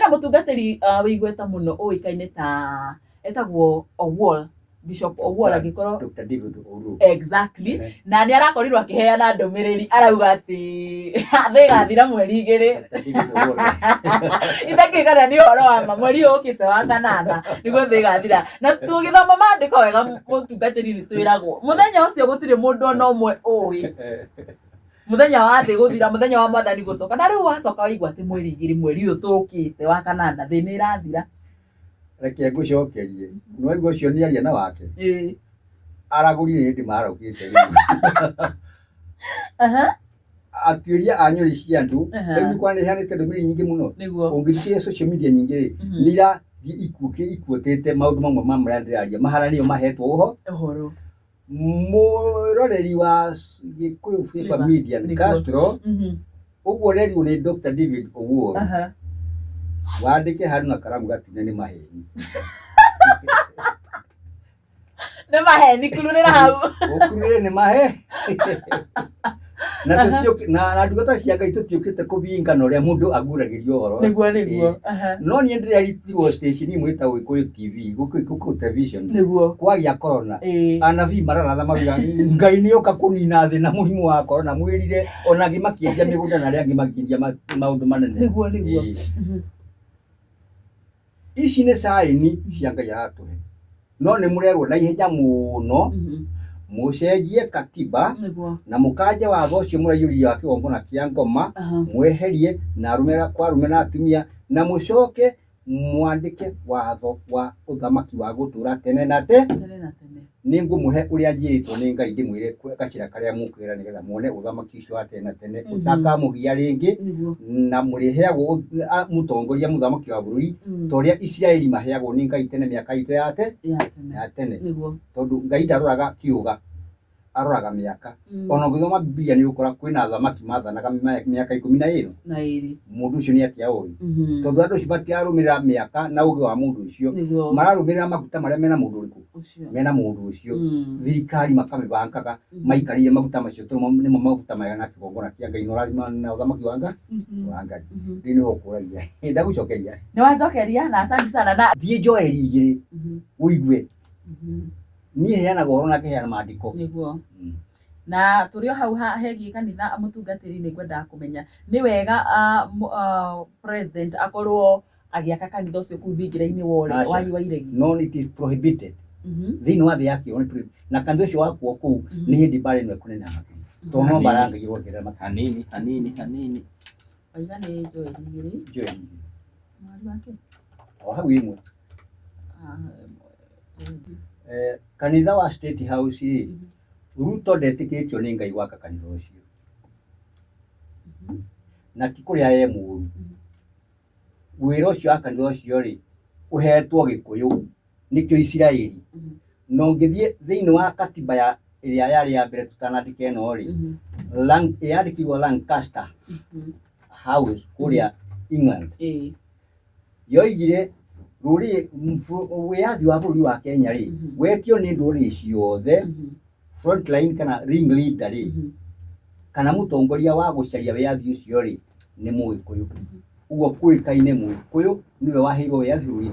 Kwĩna mũtungatĩri wĩ igweta mũno ũĩkaine ta etagwo Owuor, Bishop Owuor angĩkorwo Dr. David Ouru. Exactly. Ehe. Na nĩ arakorirwo akĩheana ndũmĩrĩri arauga atĩ thĩ ĩgathira mweri 2. Dr. David Ouru. Itakĩũĩ kana nĩ ũhoro wa ma, mweri ũyũ ũkĩte wa kanana nĩguo thĩ ĩgathira. Na tũgĩthoma maandĩko wega, mũtungatĩri, nĩ twĩragwo mũthenya ũcio gũtirĩ mũndũ ona ũmwe ũĩ mũthenya wa thĩ gũthira, mũthenya wa mwathani gũcoka. Na rĩu wacoka waigua atĩ mweri 2, mweri ũyũ tũkĩte wa kanana, thĩ nĩ ĩrathira. Reke ngũcokerie. Nĩwaigua ũcio nĩ aria na wake. Ĩĩ. Aragũri nĩ hĩndĩ marokĩte rĩu. Atuĩria a nyoni cia andũ, rĩu nĩ kwanehanĩte ndũmĩrĩri nyingĩ mũno. Ũngĩthikĩrĩria social media nyingĩ rĩ, nĩ irathiĩ ikuotĩte maũndũ mamwe ma marĩa ndĩraria. Mahara nĩo mahetwo ũhoro. Ũhoro. Mwĩroreri wa Gĩkũyũ Flavour Flavour, Media Castro, ũguo ũrerirwo nĩ Dr. David Owuor, wandĩke handũ na karamu gatune, nĩ maheni. Nĩ maheni, kururĩra hau. Ũkururĩre nĩ mahe na na ndungata cia Ngai tũtiũkĩte kũbingana ũrĩa mũndũ aguragĩrio ũhoro. Nĩguo. No niĩ ndĩreritirwo station ĩmwe ĩtagwo Gĩkũyũ TV, Gĩkũyũ Television, kwagĩa corona, anabii mararatha maruga Ngai nĩ oka kũnina thĩ na mũrimũ wa corona, mwĩrire ona angĩ makĩendia mĩgũnda na arĩa angĩ makĩendia maũndũ manene. Nĩguo. Ici nĩ caĩni cia Ngai aratũhe, no nĩ mũrerwo na ihenya mũno mũcenjie katiba na mũkanje watho ũcio mũraiyũria wa kĩgongona kĩa ngoma, mweherie na arũme kwa arũme na atumia, na mũcoke mwandĩke watho wa ũthamaki wa gũtũra tene na te Tene na tene. Nĩ ngũmũhe ũrĩa njĩrĩtwo nĩ Ngai ndĩmwĩre gacĩra karĩa mũkwĩra nĩgetha muone ũthamaki ũcio wa tene na tene ũtakamũgia rĩngĩ, na mũrĩheagwo mũtongoria, mũthamaki wa bũrũri, ta ũrĩa Isiraeli maheagwo nĩ Ngai tene, mĩaka itũ ya te Ya tene. Ya tene. Tondũ Ngai ndaroraga kĩũga, aroraga mĩaka. Ona ũngĩthoma Bibilia nĩ ũgũkora kwĩna athamaki mathanaga mĩaka 12. Na ĩrĩ. Mũndũ ũcio nĩ atĩa ũĩ? Tondũ andũ acio matirarũmĩrĩra mĩaka na ũgĩ wa mũndũ ũcio, mararũmĩrĩra maguta marĩa mena mũndũ ũrĩkũ? Ũcio. Mena mũndũ ũcio. Thirikari makamĩbangaga maikarĩire maguta macio, tondũ nĩmo maguta maya na kĩgongona kĩa Ngai na ũrathima na ũthamaki wa Ngai wa Ngai. Rĩu nĩho ũkũragia, ndagũcokeria. Nĩ wanjokeria na asante sana na Thiĩ Joeli 2 ũigue. Niĩ heanaga ũhoro na ngĩheana maandĩko. Na tũrĩ o hau hegiĩ kanitha, mũtungatĩri, nĩ ngwendaga kũmenya nĩ wega president akorwo agĩaka kanitha ũcio kũu thingira-inĩ wa Aca. wa iregi? No, it is prohibited thĩinĩ wa thĩ ya kĩroho nĩ prohibited. Na kanitha ũcio wakwo kũu, nĩ hĩndĩ mbara ĩno ĩkũneneha makĩria, tondũ no mbara ya Ngai ĩrongerera makĩria. Hanini hanini hanini. Waiga nĩ Joeli 2? Joeli 2. Mwari wake. O hau ĩmwe. Ah, Joeli. Kanitha wa State House rĩ, Ruto ndetĩkĩrĩtio nĩ Ngai gwaka kanitha ũcio, na ti kũrĩa e mũũru. Wĩra ũcio wa kanitha ũcio rĩ, ũhetwo Gĩkũyũ, nĩkĩo Isiraeli. Na ũngĩthiĩ thĩinĩ wa katiba ya ĩrĩa yarĩ ya mbere tũtanandĩka ĩno rĩ, yandĩkirwo Lancaster House kũrĩa England, yoigire rũrĩrĩ wĩyathi wa bũrũri wa Kenya rĩ, wetio nĩ ndũrĩrĩ ciothe. Frontline kana ring leader rĩ, kana mũtongoria wa gũcaria wĩyathi ũcio rĩ, nĩ Mũgĩkũyũ. Ũguo kũĩkaine Mũgĩkũyũ nĩwe waheirwo wĩyathi bũrũri,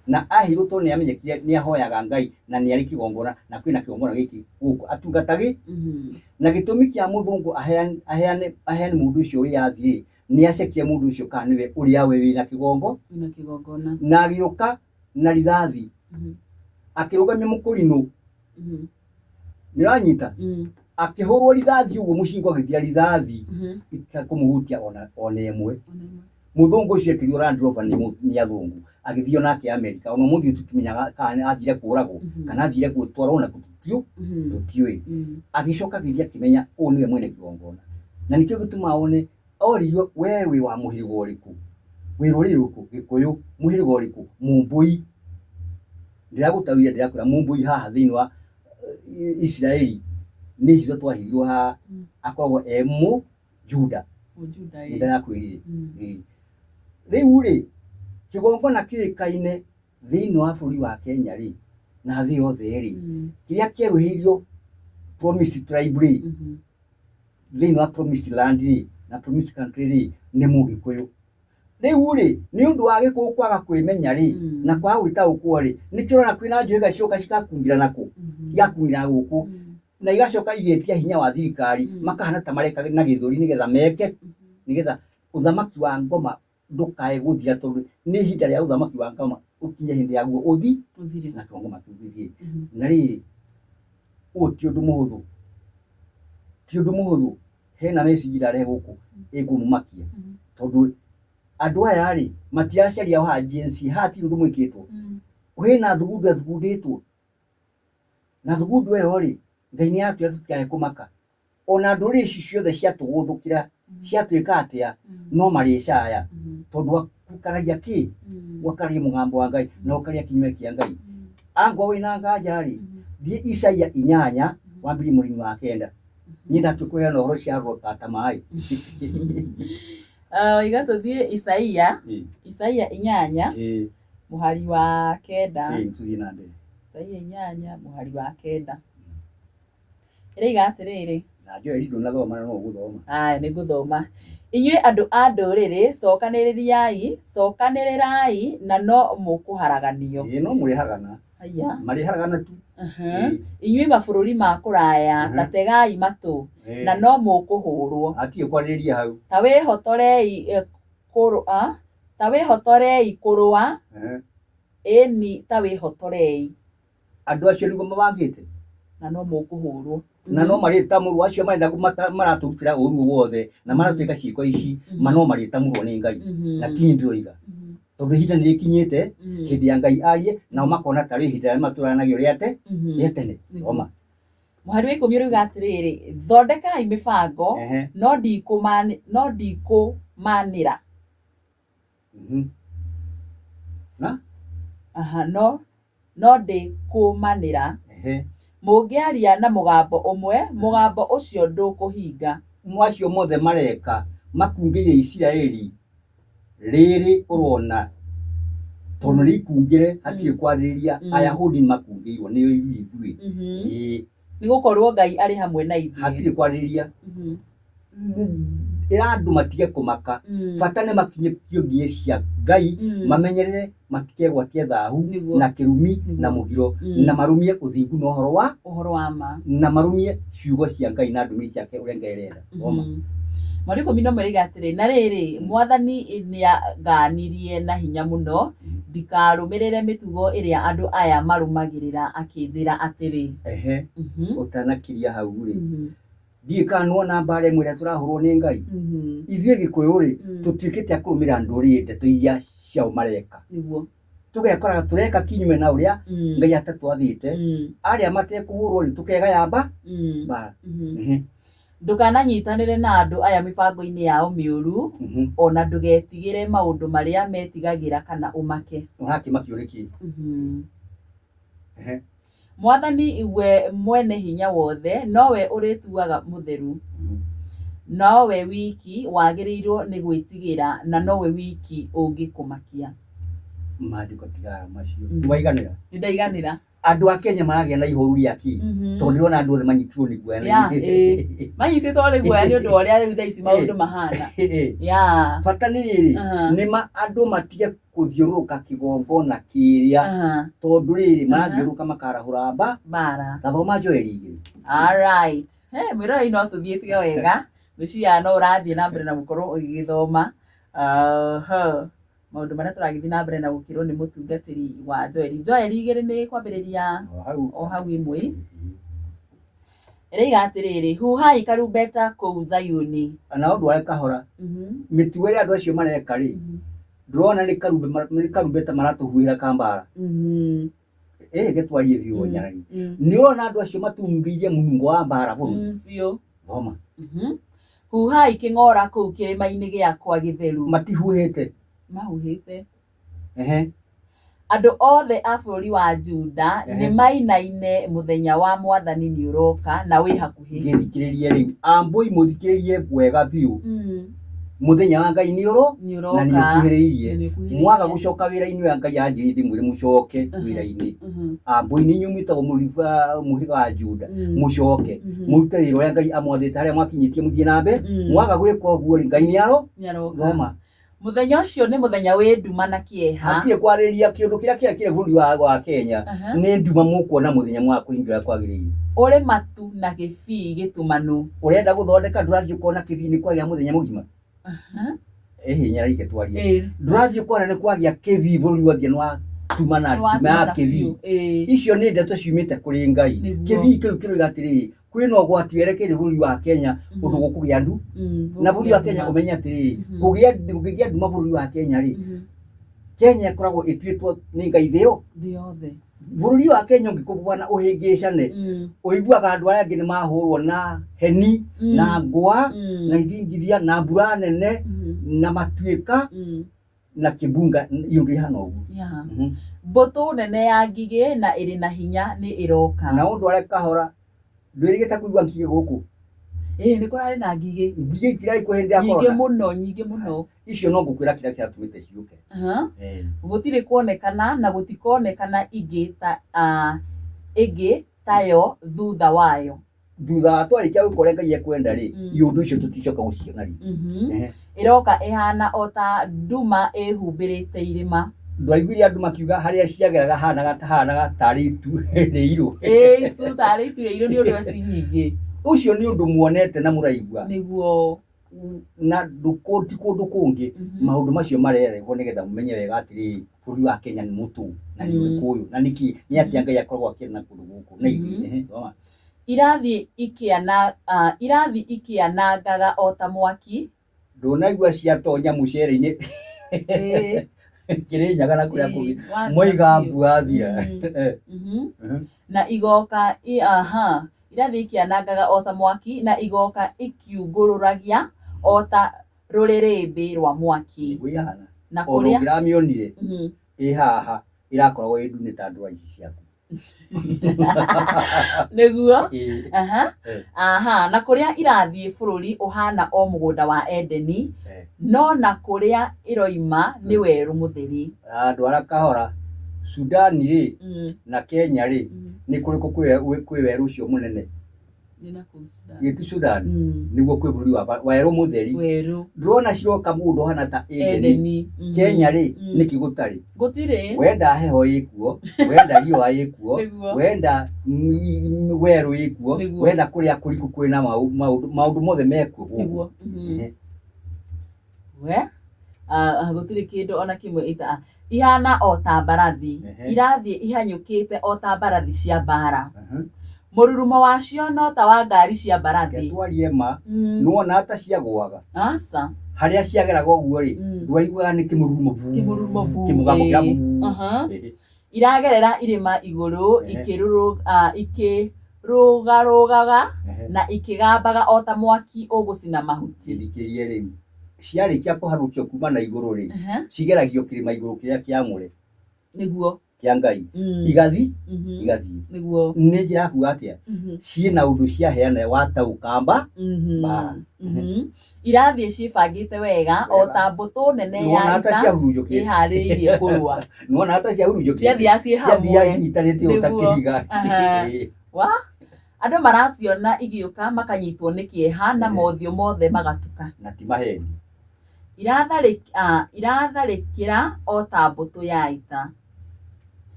na aheirwo tondũ nĩ amenyekire nĩ ahoyaga Ngai na nĩ arĩ kĩgongona, na kwĩna kĩgongona gĩkĩ gũkũ atungatagĩ. Na gĩtũmi kĩa mũthũngũ aheane mũndũ ũcio wĩyathi rĩ, nĩ acekie mũndũ ũcio kana nĩwe ũrĩa we wĩna kĩgongo Wĩna kĩgongona. Na agĩũka na rithathi, akĩrũgamia mũkũrinũ. Nĩ ũranyita? Akĩhũrwo rithathi ũguo mũcingo, agĩthira rithathi itakũmũhutia ona ĩmwe. Ona ĩmwe. Mũthũngũ ũcio ekĩrirwo Land Rover nĩ athũngũ, agĩthiĩ onake Amerika. Ona ũmũthĩ ũyũ tũtimenyaga kana athire kũragwo kana athire gũtwarwo na tũtio tũtiũĩ. Agĩcoka agĩthiĩ akĩmenya ũyũ nĩwe mwene kĩgongona, na nĩkĩo gĩtũmaga one oririo, "We wĩ wa mũhĩrĩga ũrĩkũ? Wĩ rũrĩrĩ rũrĩkũ?" "Gĩkũyũ." "Mũhĩrĩga ũrĩkũ?" "Mũmbũi." Ndĩragũtaũrire, ndĩrakwĩra mũmbũi haha thĩinĩ wa Isiraeli nĩ hitho twahithirwo haha. Akoragwo e mũ Juda. Mũjuda. Nĩ ndĩrakwĩrire. Ĩĩ. Rĩu rĩ, kĩgongona kĩũĩkaine thĩinĩ wa bũrũri wa Kenya rĩ, na thĩ yothe rĩ, kĩrĩa kĩerũhĩirio promised tribe rĩ, thĩinĩ wa promised land rĩ, na promised country rĩ, nĩ Mũgĩkũyũ. Rĩu rĩ, nĩ ũndũ wa Gĩkũyũ kwaga kwĩmenya rĩ, na kwaga gwĩtaũkwo rĩ, nĩkĩo ũrona kwĩna njũhĩga cioka cikakungĩra nakũ, igakungĩra na gũkũ, na igacoka igetia hinya wa thirikari, makahana ta mareka na gĩthũri nĩgetha meke, nĩgetha ũthamaki wa ngoma ndũkae gũthira, tondũ nĩ ihinda rĩa ũthamaki wa ngoma ũkinye hĩndĩ yaguo ũthi, Ũthire. na kĩo ngoma kĩu gĩthire. Na rĩrĩ, ũyũ ti ũndũ mũhũthũ, ti ũndũ mũhũthũ. Hena message irarehe gũkũ ĩkũmũmakia, tondũ andũ aya rĩ matiracaria haha Gen Z, haha ti ũndũ mwĩkĩtwo. Kwĩna thugundu ethugundĩtwo, na thugundu ĩyo rĩ, Ngai nĩ atwĩra tũtikae kũmaka. Ona ndũrĩrĩ ici ciothe ciatũgũthũkĩra, ciatuĩka atĩa, no marĩcaya, tondũ wa gũkararia kĩ, gũkararia mũgambo wa Ngai na gũkararia kinyua kĩa Ngai. Angorwo wĩna nganja rĩ, thiĩ Isaia 8 wambĩrĩrie mũrĩmi wa 9. Niĩ ndatua kũheana ũhoro cia rota ta maĩ. Oiga tũthiĩ Isaia, Isaia 8 mũhari wa 9. Tũthiĩ na mbere. Isaia 8 mũhari wa 9. Ĩroiga atĩrĩrĩ. Na Joeli ndũnathoma na no ũgũthoma. Aya nĩ ngũthoma. Inyuĩ andũ a ndũrĩrĩ, cokanĩrĩriai, cokanĩrĩrai na no mũkũharaganio. Ĩĩ no mũrĩharagana. Haiya. Marĩharagana tu. Inyuĩ mabũrũri ma kũraya, ta tegai matũ, na no mũkũhũrwo. Hatirĩ kwarĩrĩria hau. Ta wĩhotorei kũrũa, ta wĩhotorei kũrũa, ĩni ta wĩhotorei. Andũ acio nĩguo mabangĩte. Na no mũkũhũrwo. Na no marĩtamũrwo, acio marenda maratũrutĩra ũru wothe na maratwĩka ciĩko ici, ma no marĩtamũrwo nĩ Ngai. Na ti niĩ ndĩroiga. Tondũ ihinda nĩ rĩkinyĩte, hĩndĩ ya Ngai arie, nao makona tarĩ ihinda rĩrĩa matũranagio rĩa rĩa tene. Thoma. Mũhari wa 10 ũroiga atĩrĩrĩ, thondekai mĩbango, no ndikũmanĩra. Na? Aha, no ndikũmanĩra. Mũngĩaria na mũgambo ũmwe, mũgambo ũcio ndũkũhinga. Macio mothe mareka makungĩire Isiraeli rĩrĩ ũrona, tondũ nĩ ikungĩre hatirĩ kwarĩrĩria, Ayahudi nĩ makungĩirwo nĩ ithuĩ. Nĩ gũkorwo Ngai arĩ hamwe na ithuĩ. Hatirĩ kwarĩrĩria. Ĩra andũ matige kũmaka, bata nĩ makinye nginya cia Ngai, mamenyerere matikegwatie thahu na kĩrumi na mũgiro, na marũmie ũthingu na ũhoro wa ũhoro wa ma, na marũmie ciugo cia Ngai na ndũmĩrĩri ciake ũrĩa Ngai arenda. Mweri 11 rĩga atĩrĩ, na rĩrĩ, Mwathani nĩanganirie na hinya mũno ndikarũmĩrĩre mĩtugo ĩrĩa andũ aya marũmagĩrĩra, akĩnjĩra atĩrĩ. Ũtanakiria hau rĩ, ndiũĩ kana nĩwona mbara ĩmwe ĩrĩa tũrahũrwo nĩ Ngai. Ithuĩ Gĩkũyũ rĩ, tũtuĩkĩte a kũrũmĩrĩra ndũrĩrĩ ndeto iria ciao mareka. Tũgekoraga tũreka kinyume na ũrĩa Ngai atatwathĩte. Arĩa matekũhũrwo rĩ, tũkegaya mbara. Ndũkananyitanĩre na andũ aya mĩbango-inĩ yao mĩũru, ona ndũgetigĩre maũndũ marĩa metigagĩra kana ũmake. Ũrakĩmakio nĩkĩ? Mwathani we mwene hinya wothe nowe ũrĩtuaga mũtheru, nowe wiki wagĩrĩirwo nĩ gwĩtigĩra na nowe wiki ũngĩkũmakia. Maandĩko tigara macio. Nĩwaiganĩra? Nĩndaiganĩra. Andũ a Kenya maragĩa na ihoru rĩa kĩ? Tondũ ndĩrona andũ othe manyitirwo nĩ guoya. Manyitĩtwo nĩ guoya nĩ ũndũ wa ũrĩa rĩu thaa ici maũndũ mahana. Bata nĩ rĩrĩ, nĩ ma andũ matige kũthiũrũrũka kĩgongona kĩrĩa, tondũ rĩrĩ marathiũrũrũka makarahũra mbara. Ta thoma Joeli 2. Alright. Mwĩroreri no tũthiĩte wega, ngwĩciria no ũrathiĩ na mbere na gũkorwo ũgĩgĩthoma. Maũndũ marĩa tũragĩthiĩ na mbere na gũkĩrwo nĩ mũtungatĩri wa Joeli. Joeli 2 nĩ kwambĩrĩria o hau 1. Ĩroiga atĩrĩrĩ, huhai karumbeta kũu Zayuni. Na ũndũ wa kahora, mĩtugo ĩrĩa andũ acio mareka rĩ, ndũrona nĩ karumbeta maratũhuhĩra ka mbara. Gĩtwarie biũ nyarari. Nĩ ũrona andũ acio matungĩirie mũnungo wa mbara bũrũri. Biũ. Thoma. Huhai kĩng'ora kũu kĩrĩma-inĩ gĩakwa gĩtheru. Matihuhĩte. Mahuhĩte. Andũ othe a bũrũri wa Juda nĩ mainaine, mũthenya wa Mwathani nĩ ũroka na wĩ hakuhĩ. Gĩthikĩrĩrie rĩu, ambũi mũthikĩrĩrie wega biũ. Mũthenya wa Ngai nĩ ũroka na nĩ ũkuhĩrĩirie. Mwaga gũcoka wĩra-inĩ wa Ngai anjĩrĩire ndĩmwĩre mũcoke wĩra-inĩ. Ambũi nĩ inyuĩ mwĩtagwo mũhĩrĩga wa Juda, mũcoke mũrute wĩra ũrĩa Ngai amwathĩte harĩa mwakinyĩtie mũthiĩ na mbere. Mwaga gwĩka ũguo rĩ, Ngai nĩ aroka. Thoma. Mũthenya ũcio nĩ mũthenya wĩ nduma na kĩeha. Hatirĩ kwarĩria kĩũndũ kĩrĩa kĩrekire bũrũri wa Kenya. Aha. Nĩ nduma mũkuona mũthenya mwa kũhingia ũrĩa kwagĩrĩire. Ũrĩ matu na gĩbii gĩtumanu. Ũrenda gũthondeka ndũrathiĩ ũkona kĩbii nĩ kwagĩa mũthenya mũgima. Aha. Ĩhĩ nyararike twarie. Ĩĩ. Ndũrathiĩ ũkona nĩ kwagĩa kĩbii bũrũri wothe nĩ watuma na nduma ya Nĩwatumana kĩbii. biũ. Ĩĩ. Icio nĩ ndeto ciumĩte kũrĩ Ngai. Nĩguo. Kĩbii kĩu kĩroiga atĩrĩrĩ, kwĩna ũgwati werekeire bũrũri wa Kenya ũndũ gũkũgĩa ndu. Na bũrũri wa Kenya ũmenye atĩrĩrĩ, kũngĩgĩa nduma bũrũri wa Kenya rĩ, Kenya ĩkoragwo ĩtuĩtwo nĩ Ngai thĩ yo. Thĩ yothe. Bũrũri wa Kenya ũngĩkũbũa na ũhĩngĩcane, ũiguaga andũ arĩa angĩ nĩ mahũrwo na heni, na ngwa, na ithingithia, na mbura nene, na matuĩka, na kĩmbunga, iũndũ ihana ũguo. Yeah. Mbũtũ nene ya ngigĩ na ĩrĩ na hinya nĩ ĩroka. Na ũndũ kahora, ndwĩrĩgĩte kũigua ngigĩ gũkũ. Ĩĩ, nĩ kũrarĩ na ngigĩ. Ngigĩ itirarĩ kuo hĩndĩ ya Nyingĩ corona. mũno, nyingĩ mũno. Icio no ngũkwĩra kĩrĩa kĩratũmĩte ciũke. Aha. Gũtirĩ kuonekana na gũtikonekana ĩngĩ ta ĩngĩ tayo thutha wayo. Thutha wa twarĩkia gwĩka ũrĩa Ngai ekwenda rĩ, iũndũ icio tũticoka gũciona rĩngĩ. Ĩroka ĩhana o ta nduma ĩhumbĩrĩte irĩma. Ndwaiguire andũ makiuga harĩa ciageraga hanaga tarĩ itu rĩirũ. Ĩĩ, itu tarĩ itu rĩirũ nĩ ũndũ wa ci nyingĩ. Ũcio nĩ ũndũ muonete na mũraigua. Nĩguo. Na ti kũndũ kũngĩ. Maũndũ macio marerehwo nĩgetha mũmenye wega atĩrĩrĩ, bũrũri wa Kenya nĩ mũtũ na nĩ ũrĩkũ ũyũ na nĩkĩ nĩ atĩa Ngai akoragwo akĩenda na kũndũ gũkũ na ithuĩ. Thoma. Irathiĩ ikĩanangaga o ta mwaki. Ndũnaigua ciatonya mũcere-inĩ Kĩrĩnyaga na kũrĩa kũngĩ moiga mbua thira. Na igoka irathiĩ ikĩanangaga o ta mwaki na igoka ikiungũrũragia o ta rũrĩrĩmbĩ rwa mwaki. Nĩguo ihana. Na Ona kũrĩa ũngĩramĩonire ĩ haha ĩrakoragwo ĩ ndune ta ndwara ici ciaku. Nĩguo. Aha. Aha, na kũrĩa irathiĩ bũrũri ũhana o mũgũnda wa Edeni, no na kũrĩa ĩroima nĩ werũ mũtheri. Ndwara kahora Sudan rĩ na Kenya rĩ nĩ kũrĩkũ kwĩ werũ ũcio mũnene? Gĩti Sudan nĩguo kwĩ bũrũri wa werũ mũtheri. Werũ. Ndũrona ciroka mũgũnda ũhana ta Edeni. Kenya rĩ nĩkĩ gũtarĩ? Gũtirĩ. Wenda heho ĩkuo, wenda riũa ĩkuo, wenda werũ ĩkuo, wenda kũrĩa kũriku kwĩna maũndũ mothe mekuo gũkũ. We gũtirĩ kĩndũ ona kĩmwe ita ihana o ta mbarathi, irathiĩ ihanyũkĩte o ta mbarathi cia mbara. Mũrurumo wacio no ta wa ngari cia mbarathi. Twarie ma nĩwona ta ciagũaga. Aca. Harĩa ciageraga ũguo rĩ, ndwaiguaga nĩ kĩmũrurumo buu, kĩmũgambo kĩa buu. Iragerera irĩma igũrũ ikĩrũgarũgaga na ikĩgambaga o ta mwaki ũgũcina mahuti. Gĩthikĩrie rĩu. Ciarĩkia kũharũkio kuma na igũrũ rĩ, cigeragio kĩrĩma igũrũ kĩrĩa kĩamũre. Nĩguo. Kĩa Ngai. Igathi, igathiĩ. Nĩguo. Nĩ njĩra ya kuuga atĩa? Ciĩna ũndũ ciaheana wa taũkamba mbara. Irathiĩ ciĩbangĩte wega o ta mbũtũ nene ya ita ĩharĩirie kũrũa. Nĩwona ta ciahurunjũkĩte. Ciathiaga ciĩ hamwe. Ciathiaga cinyitanĩte ũũ ta kĩhiga. Wa? Andũ maraciona igĩũka makanyitwo nĩ kĩeha na mothiũ mothe magatuka. Na ti maheni. Iratharĩkĩra o ta mbũtũ ya ita.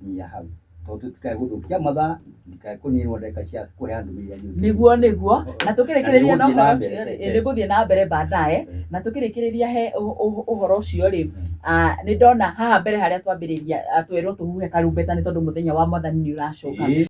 Kinyia hau. Tondũ tũtikae gũthũkia mathaa, ndikae kũninwo ndagĩka cia kũheana ndũmĩrĩri ya Nĩguo nĩguo. Na tũkĩrĩkĩrĩria na ũhoro ũcio rĩ, nĩngũthiĩ na mbere baadaye. Na tũkĩrĩkĩrĩria he ũhoro ũcio rĩ, nĩ ndona haha mbere harĩa twambĩrĩria twerwo tũhuhe karumbeta nĩ tondũ mũthenya wa mwathani nĩ ũracoka.